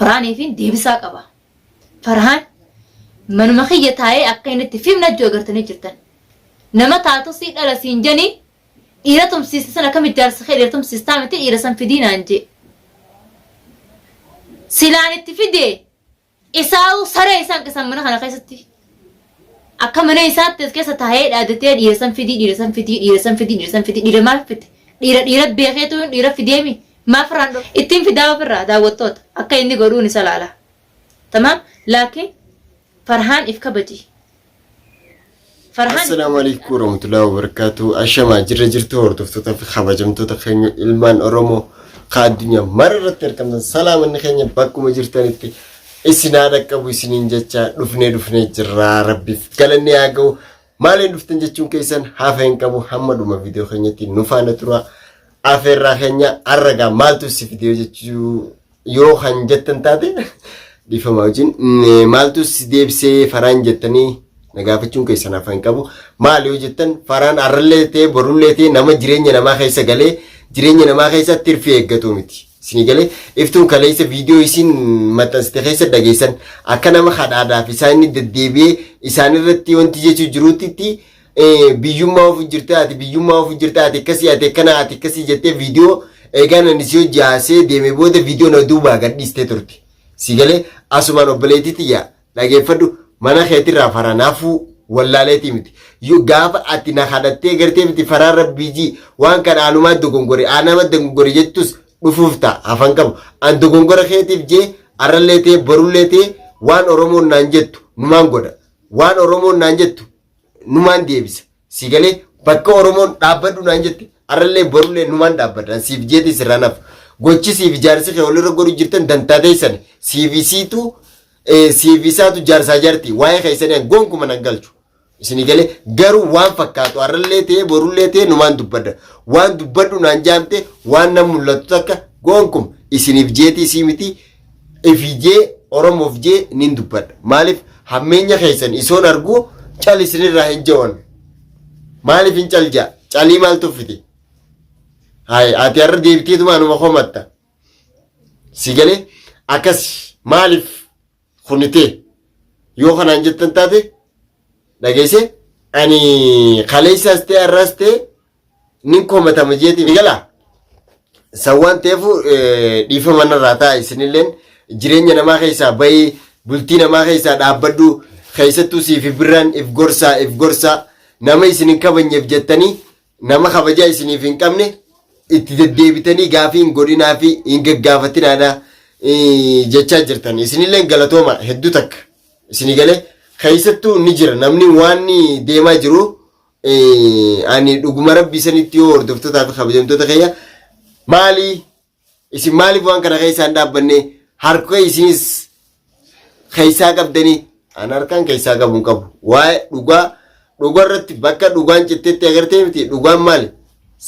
Farhaaniifin deebisaa qaba. Farhaan manuma kiyya taa'ee akka inni itti fimna jiru agartanii jirtan. Nama taatus dhala siin janii dhiira tumsiiste san akkamitti jaarsa kee dhiira tumsiistaa miti dhiira san fidii naan jee. Silaan itti fidee Isaa'uu saree isaan qisan mana kana keessatti. Akka mana isaatti as keessa taa'ee dhaadatee dhiira san fidii dhiira san fidii dhiira san fidii dhiira san fidii dhiira maal fide dhiira dhiira beekeetu dhiira fideemi maaf irraan dho ittiin fidaa ofirraa daawwattoota akka inni godhuun isa laala. Tamaam laakiin Farhaan if kabaji. Farhaan Assalaamu alaikum warahmatullahi wabarakatuh. Ashamaa jirra jirtu hordoftoota fi kabajamtoota keenya ilmaan Oromoo ka addunyaa mara irratti argamtan salaamanni keenya bakkuma jirtanitti isin haa dhaqqabu isiniin jecha dhufnee dhufnee jirra rabbiif galanni haa ga'u. Maaliin dhuftan jechuun keessan hafa hin qabu hamma dhuma viidiyoo keenyatti nu faana tura. Afeerraa keenya har'a maaltu si fidee jechuu yoo kan jettan taate dhiifama wajjin maaltu si deebisee faraan jettanii na gaafachuun keessan hafa hin qabu. Maal yoo jettan faraan har'allee ta'e borullee ta'e nama jireenya namaa keessa galee jireenya namaa keessa tirfii eeggatu miti. Isinii galee iftuun kaleessa viidiyoo isin maxxansite keessa dhageessan akka nama kadhaadhaaf isaan inni deddeebi'ee isaan irratti wanti jechuu jiruutti biyyummaa ofu jirta ati biyyummaa ofu jirta ati akkasii ati akkana ati akkasii jettee viidiyoo eegaan ani si hojii haasee deeme booda viidiyoo na duubaa gadhiistee turte. Si galee asumaan obboleettii tiyya dhageeffadhu mana keetirraa faranaafuu wallaaleetii miti. Yoo gaafa ati na kadhattee gartee miti faraan rabbii jii waan kana anumaa dogongore anama dogongore jettus dhufuuf ta'a hafan qabu. An dogongora keetiif jee arrallee ta'e borullee ta'e waan Oromoon naan jettu numaan godha. Waan Oromoon naan jettu numaan deebisa. Si galee bakka Oromoon dhaabbadhu naan jette arrallee borullee numaan dhaabbadha. Siif jeeti sirraa naaf. Gochi siif jaarsi kee walirra godhu jirtan dantaa teessan siif isiitu siif isaatu jaarsaa jaarti waa'ee keessanii an gonkuma nan galchu. Isinii galee garuu waan fakkaatu arrallee ta'ee borullee ta'ee numaan dubbadha. Waan dubbadhu naan jaamte waan nan mul'atu takka gonkuma isiniif jeetii sii miti ifijee Oromoof jee nin dubbadha. Maaliif hammeenya keessan isoon arguu cal isinirraa hin jawan. Maaliif hin cal jaa? Calii maal tuffite? Hayi ati har'a deebiteetuma anuma komatta. Si galee akkas maaliif kunitee yoo kanaan jettan taate dhageesse ani kaleessaas ta'e har'aas ta'e nin komatama jeetiin ni galaa. San waan ta'eef dhiifama narraa ta'a isinilleen jireenya namaa keessaa bahii bultii namaa keessaa dhaabbadhu keessattuu siif birraan if gorsaa if gorsaa nama isin hin kabajneef jettanii nama kabajaa isiniif hin qabne itti deddeebitanii gaafii hin godhinaa fi hin gaggaafatinaadha jechaa jirtan isinilleen galatooma hedduu takka isinii galee keessattuu ni jira namni waan deemaa jiru ani dhuguma rabbii sanitti yoo hordoftootaa fi kabajamtoota keenya maali isin maaliif waan kana keessaa hin dhaabbanne harka isinis keessaa qabdanii an harkaan keessaa qabu hin qabu waa'ee dhugaa dhugaa irratti bakka dhugaan cittetti agartee miti dhugaan maali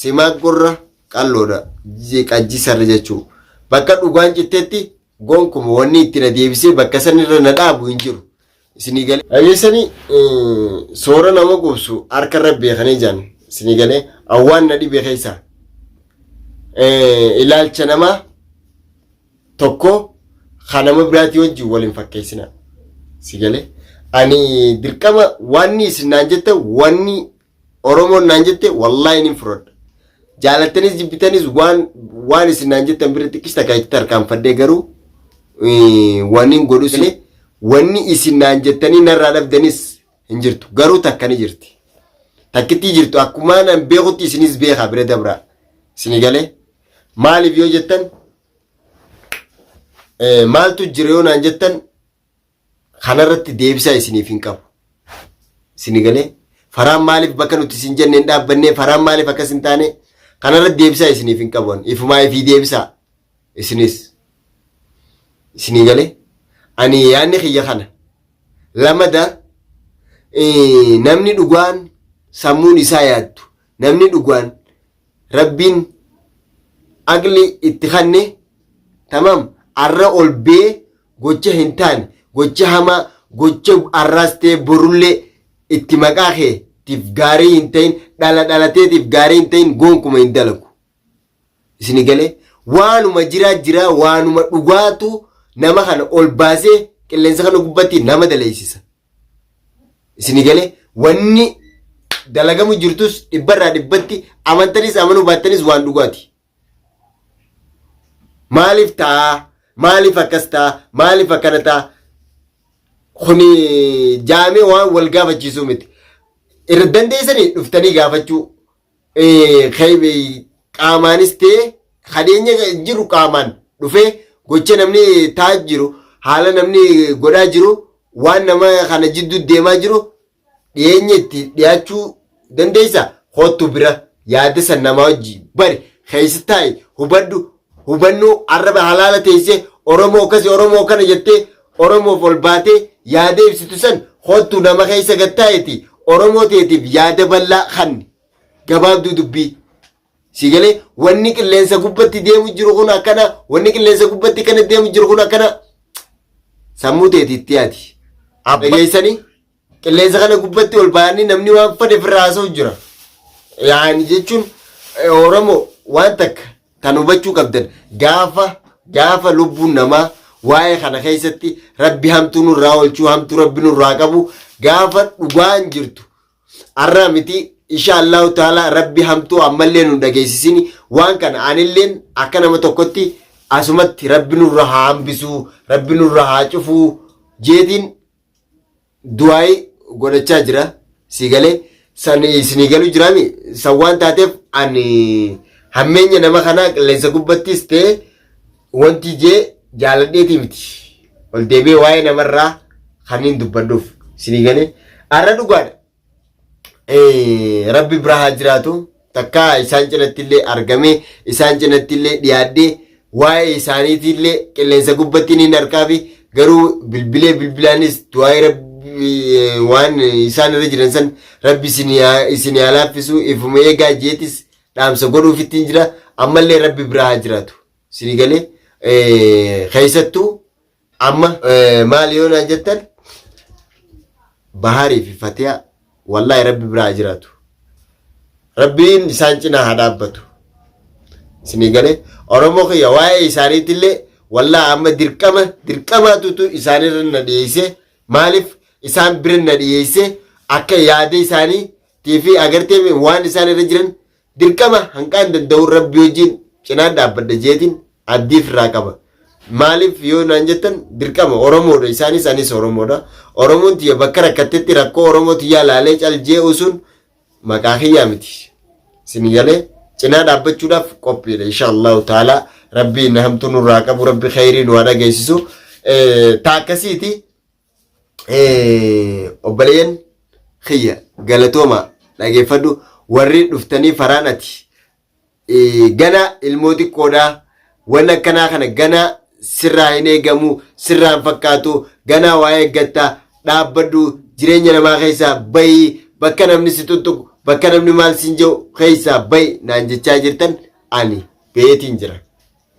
simaa gurra qalloodha qajjisarra jechuu bakka dhugaan cittetti gonkuma wanni itti na deebisee bakka sanirra na dhaabu hin jiru. Isinii galee. Dhageessanii soora nama qubsu harka irra beekanii jiran isinii galee awwaan na dhibe keessa ilaalcha namaa tokko kan nama biraatii wajjin wal hin fakkeessina. Si galee ani dirqama wanni isin naan jette wanni Oromoon naan jette wallaahi nin fudhadha. Jaalattanis jibbitanis waan waan isin naan jettan bira xiqqis takka itti tarkaanfadhee garuu waan hin godhus wanni isin naan jettanii narraa dhabdanis hin jirtu. Garuu takka ni jirti. Takkittii jirtu akkumaa nan beekutti isinis beekaa bira dabraa. Isinii galee maaliif yoo jettan maaltu jira yoo naan jettan kanarratti deebisaa isiniif hin qabu. Isinii galee faraan maaliif bakka nuti isin jenne hin dhaabbannee faraan maaliif akkas hin taane kanarratti deebisaa isiniif hin qabu. Ifumaa ifii deebisaa isinis. Isinii galee ani yaadni kiyya kana lamada namni dhugaan sammuun isaa yaaddu namni dhugaan Rabbiin aqli itti kanne tamam arra ol bee gocha hin taane gocha hamaa gocha arraas ta'e borullee itti maqaa kee tiif gaarii hin ta'in dhala dhalateetiif gaarii hin ta'in gonkuma hin dalagu. Isini galee waanuma jiraa jiraa waanuma dhugaatu nama kana ol baasee qilleensa kana gubbatti nama daleessisa. Isinii galee wanni dalagamu jirtus dhibbarraa dhibbatti amantanis amanuu baattanis waan dhugaati. Maaliif ta'a? Maaliif akkas ta'a? Maaliif akkana ta'a? Kuni jaamee waan wal gaafachiisuu miti. Irra dandeessanii dhuftanii gaafachuu qaamaanis ta'e kadheenya jiru qaamaan dhufee gocha namni ta'aa jiru haala namni godhaa jiru waan nama kana jidduu deemaa jiru dhiyeenya itti dhiyaachuu dandeessa kottu bira yaada san namaa wajji bari keessa taa'i hubadhu hubannoo arraba halaala teessee Oromoo akkasi Oromoo kana jettee Oromoof ol baatee yaada ibsitu san kottu nama keessa gad taa'iti Oromoo teetiif yaada bal'aa kanni gabaabduu dubbii si galee wanni qilleensa gubbatti deemu jiru kun akkana wanni qilleensa gubbatti kana deemu jiru kun akkana sammuu teeti itti yaadi. Dhageessanii Qilleensa kana gubbatti ol ba'anii namni waan fedhe ofirraa haasa'u jira. Yaani jechuun Oromoo waan takka kan hubachuu qabdan gaafa gaafa lubbuun namaa waa'ee kana keessatti rabbi hamtuu nurraa oolchuu hamtuu rabbi nurraa qabu gaafa dhugaan jirtu arraa miti insha Allahu ta'ala rabbi hamtuu ammallee nu dhageessisini waan kana anilleen akka nama tokkotti asumatti rabbi nurra haa hambisuu rabbi nurra haa cufuu jeetiin du'aayi godhachaa jira sii galee san isinii galuu jiraami san waan taateef ani hammeenya nama kanaa qilleensa gubbattis ta'e wanti jee jaaladheetii miti ol deebi'ee waa'ee namarraa kan hin dubbadhuuf isinii galee har'a dhugaadha Rabbi bira haa jiraatu takkaa isaan cinatti illee argamee isaan cinatti illee dhiyaadhee waa'ee isaaniitii illee qilleensa gubbatti ni harkaafi garuu bilbilee bilbilaanis du'aa'ii rabbi waan isaan irra jiran san rabbi isin haa laaffisu ifuma eegaa jeetis dhaamsa godhuuf ittiin jira ammallee rabbi bira haa jiraatu isinii galee keessattuu Amma maali yoo naan jettan Baharii fi Fatiyaa wallaahi rabbi biraa haa jiraatu. Rabbiin isaan cinaa haa dhaabbatu. Isinii galee Oromoo kiyya waa'ee isaaniitillee wallaahi amma dirqama dirqamaatutu isaanirra na dhiyeesse maaliif isaan bira na dhiyeesse akka yaada isaanii fi agartee waan isaan irra jiran Dirqama hanqaan danda'uun Rabbi wajjiin cinaan dhaabbadha jeetiin abdii firraa qaba. Maaliif yoo naan jettan dirqama Oromoodha isaanis anis Oromoodha. Oromoon tiyya bakka rakkattetti rakkoo Oromoo tiyyaa laalee cal jee usuun maqaa kiyyaa miti. Isin galee cinaa dhaabbachuudhaaf qophiidha insha Allahu ta'ala Rabbi na hamtuu nurraa qabu Rabbi khayrii nu haa dhageessisu. Ta akkasiiti. Obboleeyyan kiyya galatooma dhageeffadhu warri dhuftanii faraan ati gana ilmoo xiqqoodha waan akkanaa kana gana sirraa hin eegamu sirraa hin fakkaatu ganaa waa eeggatta dhaabbadhu jireenya namaa keessaa bahi bakka namni si tuttuqu bakka namni maal siin jedhu keessaa bahi naan jechaa jirtan ani beetiin jira.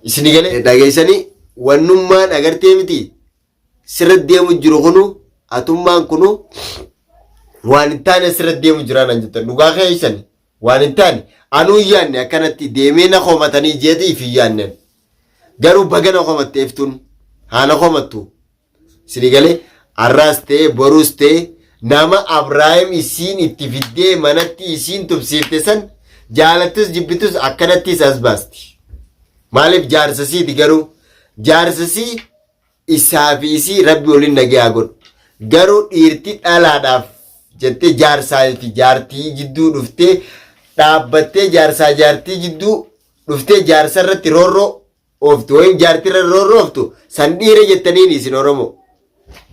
Isin galee dhageessanii wannummaan agartee miti sirra deemu jiru kunu atummaan kunu waan hin taane sirra deemu jira naan jettan dhugaa keessan waan hin taane anuu hin yaanne akkanatti deemee na komatanii jeetiif hin yaanne garuu baga na komatte iftuun haa na komattu sini galee arraas ta'ee boruus ta'ee nama Abrahaam isiin itti fiddee manatti isiin tubsiifte san jaalattus jibbitus akkanattis as baasti maaliif jaarsa siiti garuu jaarsa sii isaa fi isii rabbi waliin nagee haa godhu. Garuu dhiirti dhalaadhaaf jettee jaarsaa fi jaartii jidduu dhuftee dhaabbattee jaarsaa jaartii jidduu dhuftee jaarsa irratti roorroo ooftu wayim jaartii irra roorroo ooftu san dhiira jettaniin isin Oromoo.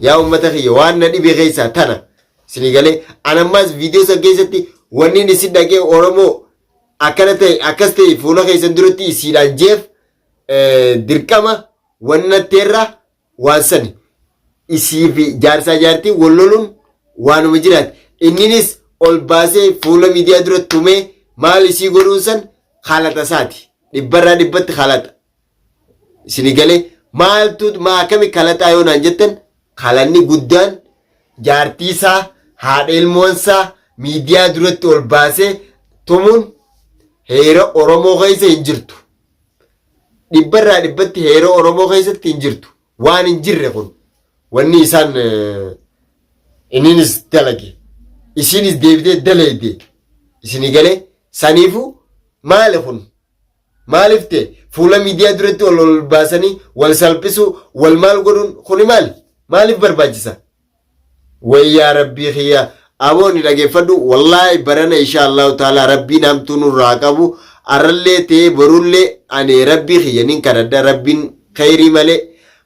Yaa uummata kiyya waan na dhibe keessaa tana isinii galee anammaas viidiyoo san keessatti wanni isin dhaqee Oromoo akkana ta'e akkas ta'e fuula keessan duratti isiidhaan jeef dirqama wannatteerra waan sani isii fi jaarsaa jaartii wal loluun waanuma jiraati. Inninis ol baasee fuula miidiyaa dura tumee maal isii godhuun san halaxa isaati. Dhibbarraa dhibbatti halaxa. Isinii galee maaltu maa akkami kalaxaa yoo naan jettan kalanni guddaan jaartii isaa haadha ilmoonsaa miidiyaa duratti ol baasee tumuun heera Oromoo keessa hin jirtu. Dhibbarraa dhibbatti heera Oromoo keessatti hin jirtu. Waan hin jirre kun wanni isaan inninis dalage isiinis deebitee dalayde isinii galee saniifu maali kun maaliif ta'e fuula miidiyaa duratti ol ol baasanii wal salphisuu wal maal godhuun kuni maali maaliif barbaachisa? Way yaa rabbii kiyya aboo ni dhageeffadhu wallaahi barana insha Allahu ta'ala rabbiin hamtuu nurraa qabu arrallee ta'ee borullee ani rabbii kiyya nin kadhadha rabbiin khayrii malee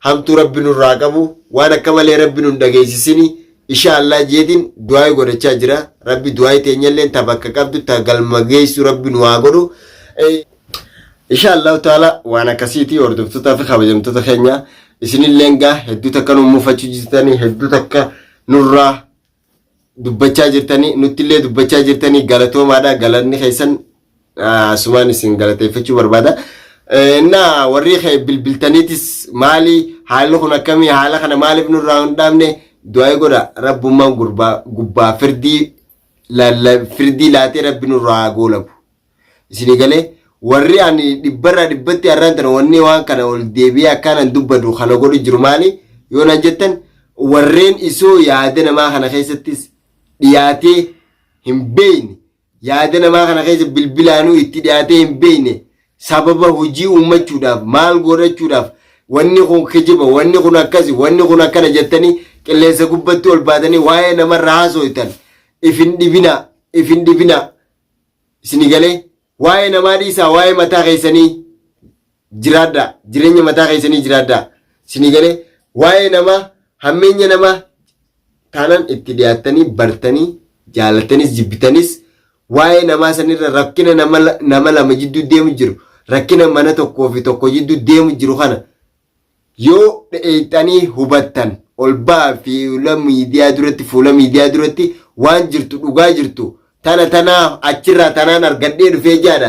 hamtuu rabbi nurraa qabu waan akka malee rabbi nun dhageessisini insha Allah jeetiin du'aa godhachaa jira rabbi du'aa teenyallee ta bakka qabdu ta galma geessu rabbi nu haa godhu. Insha Allahu ta'ala waan akkasiiti hordoftootaa fi kabajamtoota keenya isinilleen gaa hedduu takka nu muufachuu jirtanii hedduu takka nurraa dubbachaa jirtanii nuttillee dubbachaa jirtanii galatoomaadha galanni keessan asumaan isin galateeffachuu barbaada. Na warri bilbiltaniitis maali haalli kun akkamii haala kana maaliif nurraa hin dhaabne du'aa godha rabbummaan gubbaa firdii firdii laatee rabbi nurraa haa goolabu. Isinii galee warri ani dhibbarraa dhibbatti har'aan tana wanni waan kana ol deebi'ee akkaan dubbadu kana godhu jiru maali yoo naan jettan warreen isoo yaada namaa kana keessattis dhiyaatee hin beekne yaada namaa kana keessa bilbilaanuu itti dhiyaatee hin beekne sababa hojii uummachuudhaaf maal godhachuudhaaf wanni kun kijiba wanni kun akkasi wanni kun akkana jettanii qilleensa gubbatti ol baatanii waa'ee namarraa haasoftan if hin dhibinaa if hin dhibinaa. Isini galee waa'ee namaa dhiisaa waa'ee mataa keessanii jiraadhaa jireenya mataa keessanii jiraadhaa isini galee waa'ee namaa hammeenya namaa taanaan itti dhiyaattanii bartanii jaalattanis jibbitanis waa'ee namaa sanirra rakkina nama lama jidduu deemu jiru rakkina mana tokkoo fi tokko jidduu deemu jiru kana Yoo dheeyxanii hubattan ol ba'a fuula miidiyaa duratti fuula miidiyaa duratti waan jirtu dhugaa jirtu tana tanaa achirraa tanaan argadhee dhufee jaadha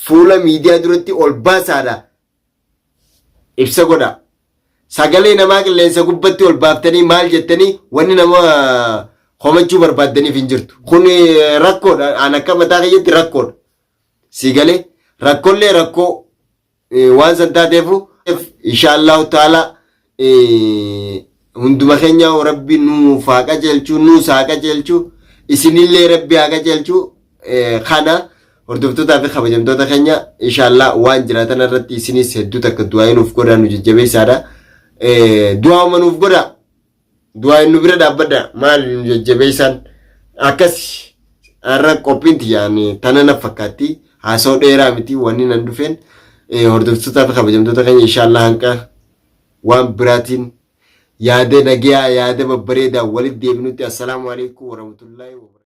fuula miidiyaa duratti ol baasaadha ibsa godha. Sagalee namaa qilleensa gubbatti ol baaftanii maal jettanii wanni nama komachuu barbaaddaniif hin jirtu. Kun rakkoodha. An akka mataa kiyyatti rakkoodha. Si galee rakkollee rakkoo waan san taateefu inshaallahu taala hunduma keenya rabbi nuuf haa qajeelchu nuus haa qajeelchu isinillee rabbi haa qajeelchu kana hordoftootaa fi kabajamtoota keenya inshaallah waan jiraatan irratti isinis hedduu takka du'aa nuuf godhaa nu jajjabeessaadha du'aa nuuf godhaa Du'aayin nu bira dhaabbadha maal nu jajjabeessaan akkas har'a qophiin tiyyaan tana na fakkaatti haasa'u dheeraa miti wanni nan dhufeen hordoftootaa fi kabajamtoota keenya inshaallah hanqa waan biraatiin yaada nagayaa yaada babbareedaa walitti deebinutti assalaamu alaikum warahmatullaahi wabarakatuh.